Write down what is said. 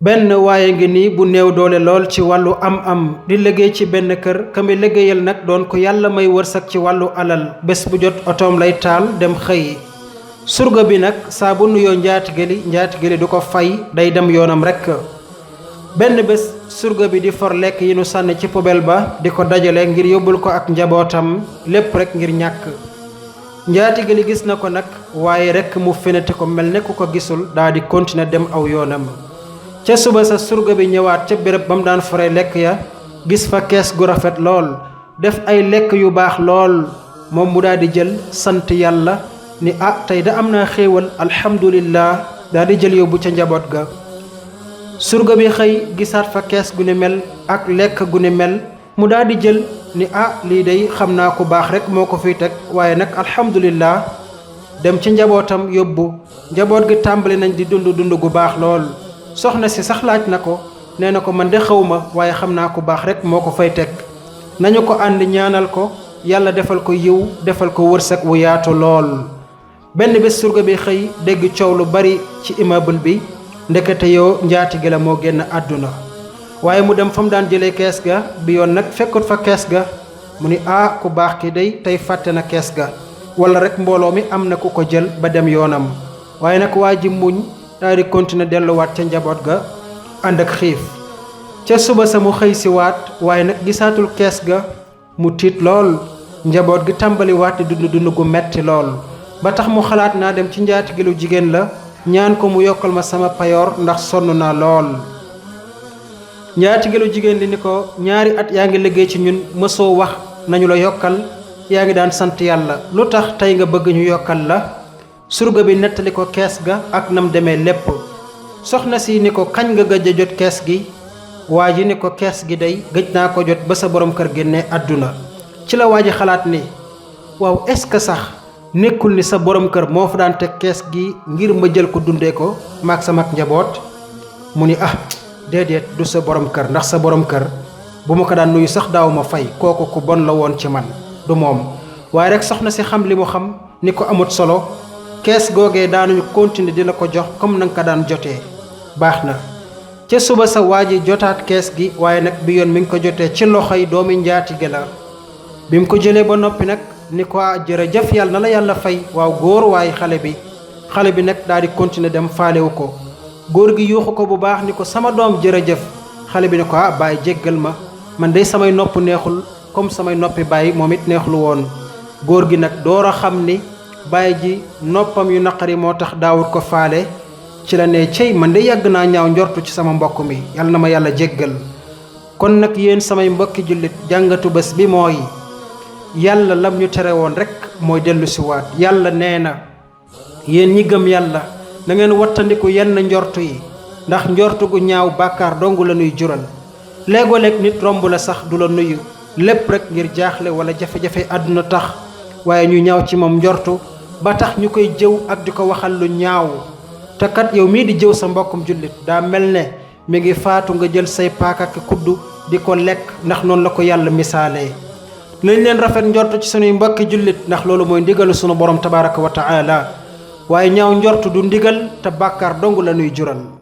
benn waaye ngi nii bu néew doole lool ci wàllu am-am di liggéey ci benn kër ka mi liggéeyal nag doon ko yàlla may wërsëg ci wàllu alal bés bu jot otoom lay taal dem xëyi. surga bi nag saa bu nuyoo njaatige li du ko fay day dem yoonam rekk. benn bés surga bi di for lekk yi nu sànni ci poubelle ba di ko dajale ngir yóbbul ko ak njabootam lépp rekk ngir ñàkk. njaatige li gis na ko nag waaye rekk mu fenete ko mel ne ku ko gisul daa di continuer dem aw yoonam. ca suba sa surga bi ñëwaat ca béréb ba mu daan fore lekk ya gis fa kees gu rafet lool def ay lekk yu baax lool moom mu daal di jël sant yàlla ni tey da am naa xéewal alhamdulillah daal di jël yóbbu ca njaboot ga. surga bi xëy gisaat fa kees gu ni mel ak lekk gu ni mel mu daal di jël ni lii day xam naa ku baax rek moo ko fiy teg waaye nag alhamdulillah dem ci njabootam yóbbu. njaboot gi tàmbali nañ di dund gu baax lool. soxna si sax laaj na ko nee na ko man de xawma waaye xam naa ku baax rek moo ko fay teg. nañu ko ànd ñaanal ko yàlla defal ko yiw defal ko wërsëg wu yaatu lool. benn bés surga bi xëy dégg coow lu bari ci immeuble bi ndekete yoo njaatige la moo génn àdduna. waaye mu dem fa mu daan jëlee kees ga bi yoon nag fekkut fa kees ga mu ni ku baax ki day tey fàtte na kees ga wala rek mbooloo mi am na ku ko jël ba dem yoonam. waaye nag waa ji muñ daal di continuer delluwaat ca njaboot ga ànd ak xiif. ca suba sa mu xëy si waat waaye nag gisaatul kees ga mu tiit lool. njaboot gi tàmbaliwaat di dund gu metti lool ba tax mu xalaat naa dem ci njaatige lu jigéen la ñaan ko mu yokkal ma sama payoor ndax sonn naa lool. njaatige lu jigéen li ni ko ñaari at yaa ngi liggéey ci ñun mësoo wax nañu la yokkal yaa ngi daan sant yàlla lu tax tey nga bëgg ñu yokkal la. surga bi nettali ko kees ga ak nam demee lépp. soxna si ni ko kañ nga gëj a jot kees gi. waa ji ni ko kees gi day gëj naa ko jot ba sa borom kër génne àdduna. ci la waa ji xalaat ni waaw est-ce que sax nekkul ni sa borom kër moo fa daan teg kees gi ngir ma jël ko dundee ko maag sama njaboot. mu ni déedéet du sa borom kër ndax sa borom kër bu ma ko daan nuyu sax daaw ma fay kooku ku bon la woon ci man du moom. waaye rek soxna si xam li mu xam ni ko amut solo kees googee daanuñu continuer di la ko jox comme na nga ko daan jotee. baax na ca suba sa waa ji jotaat kees gi waaye nag bi yoon mi ngi ko jotee ci loxoy doomi njaatige la. bi mu ko jëlee ba noppi nag ni ko jërëjëf yàlla na la yàlla fay waaw góor waaye xale bi nag daal di continuer dem faalewu ko. góor gi yuuxu ko bu baax ni ko sama doom jërëjëf. xale bi ne ko baay jéggal ma man day samay nopp neexul comme samay noppi baay moom it neexul woon. góor gi nag door a xam ni baay ji noppam yu naqari moo tax daawut ko faale. ci la ne cey man de yàgg naa ñaaw njortu ci sama mbokk mi yàlla na ma yàlla jéggal. kon nag yéen samay mbokki jullit jàngatu bés bi mooy yàlla lam ñu tere woon rek mooy dellu si waat. yàlla nee na yéen ñi gëm yàlla na ngeen wattandiku yenn njortu yi ndax njortu gu ñaaw bàkkaar dong la nuy jural. léegoo-leeg nit romb la sax du la nuyu lépp rek ngir jaaxle wala jafe-jafe àdduna tax waaye ñu ñaaw ci moom njortu ba tax ñu koy jëw ak di ko waxal lu ñaaw. te kat yow mii di jëw sa mbokkum jullit daa mel ne mi ngi faatu nga jël say paaka ak kuddu di ko lekk ndax noonu la ko yàlla misaalee. nañ leen rafet njortu ci sunuy mbokki jullit ndax loolu mooy ndigalu sunu borom tabaraka wa taala waaye ñaaw njortu du ndigal te bàkkaar dong la nuy jural.